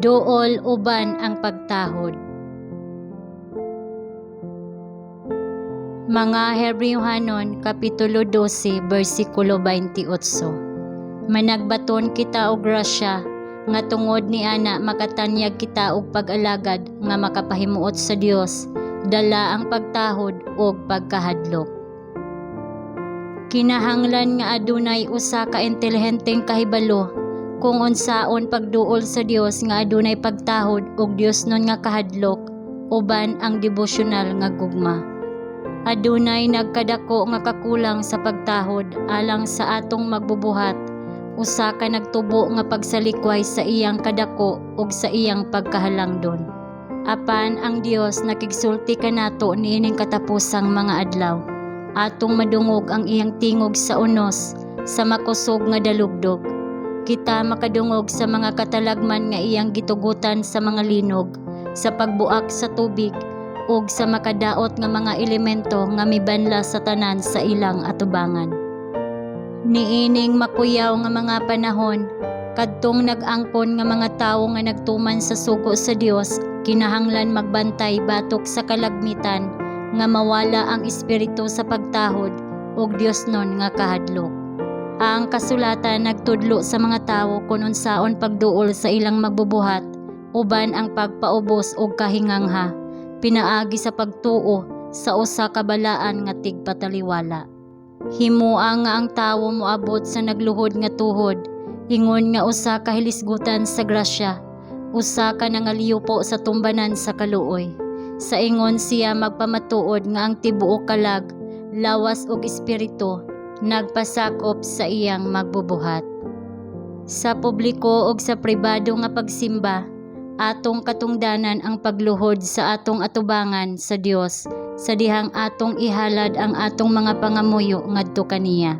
Duol uban ang pagtahod. Mga Hebreohanon kapitulo 12 bersikulo 28. Managbaton kita og grasya nga tungod ni ana makatanyag kita og pag-alagad nga makapahimuot sa Dios dala ang pagtahod ug pagkahadlok. Kinahanglan nga adunay usa ka intelihenteng kahibalo kung unsaon pagduol sa Dios nga adunay pagtahod ug Diosnon nga kahadlok uban ang debosyonal nga gugma. Adunay nagkadako nga kakulang sa pagtahod alang sa atong magbubuhat, usa ka nagtubo nga pagsalikway sa iyang kadako ug sa iyang pagkahalangdon. Apan ang Dios nakigsulti kanato niining katapusang mga adlaw. Atong madungog ang iyang tingog sa unos sa makusog nga dalugdog. Kita makadungog sa mga katalagman nga iyang gitugutan sa mga linog, sa pagbuak sa tubig, ug sa makadaot nga mga elemento nga mibanla sa tanan sa ilang atubangan. Niining makuyaw nga mga panahon, kadtong nag-angkon nga mga tawo nga nagtuman sa sugo sa Dios kinahanglan magbantay batok sa kalagmitan nga mawala ang espiritu sa pagtahod ug Diosnon nga kahadlok. Ang kasulatan nagtudlo sa mga tawo kon unsaon pagduol sa ilang magbubuhat uban ang pagpaubos og kahingangha pinaagi sa pagtuo sa usa ka balaan nga tigpataliwala. Himoa nga ang tawo moabot sa nagluhod nga tuhod, ingon nga usa ka hilisgutan sa grasya, usa ka nangaliyupo sa tumbanan sa kaluoy. Sa ingon siya magpamatuod nga ang tibuok kalag, lawas ug espiritu nagpasakop sa iyang magbubuhat. Sa publiko ug sa pribado nga pagsimba, atong katungdanan ang pagluhod sa atong atubangan sa Dios sa dihang atong ihalad ang atong mga pangamuyo ngadto kaniya.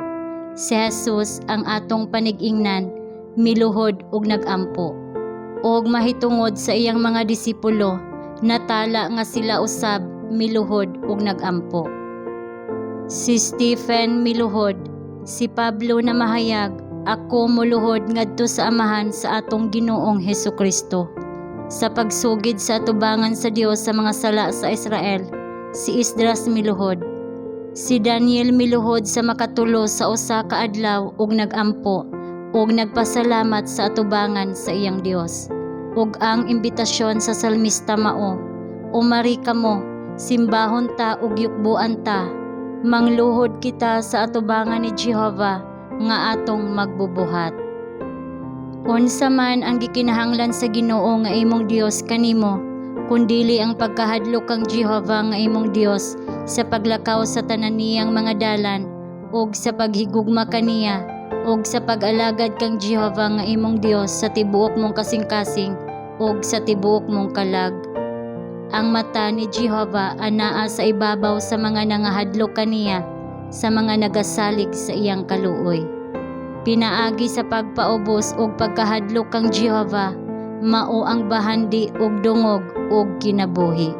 Si Jesus ang atong panig-ingnan, miluhod ug nagampo. Og mahitungod sa iyang mga disipulo, natala nga sila usab miluhod ug nagampo. Si Stephen miluhod, si Pablo namahayag, "Ako muluhod ngadto sa Amahan sa atong Ginoong Hesukristo." Sa pagsugid sa atubangan sa Dios sa mga sala sa Israel, si Esdras miluhod. Si Daniel miluhod sa makatulo sa usa ka adlaw ug nagampo ug nagpasalamat sa atubangan sa iyang Dios. Ug ang imbitasyon sa salmista mao, "Umari kamo, simbahon ta ug yukbuan ta, mangluhod kita sa atubangan ni Jehova nga atong magbubuhat." Unsa man ang gikinahanglan sa Ginoo nga imong Dios kanimo kun dili ang pagkahadlok kang Jehova nga imong Dios sa paglakaw sa tanan niyang mga dalan ug sa paghigugma kaniya ug sa pag-alagad kang Jehova nga imong Dios sa tibuok mong kasing-kasing ug sa tibuok mong kalag? Ang mata ni Jehova anaa sa ibabaw sa mga nangahadlok kaniya, sa mga nagasalig sa iyang kaluoy. Pinaagi sa pagpaubos ug pagkahadlok kang Jehova, mao ang bahandi og dungog ug kinabuhi.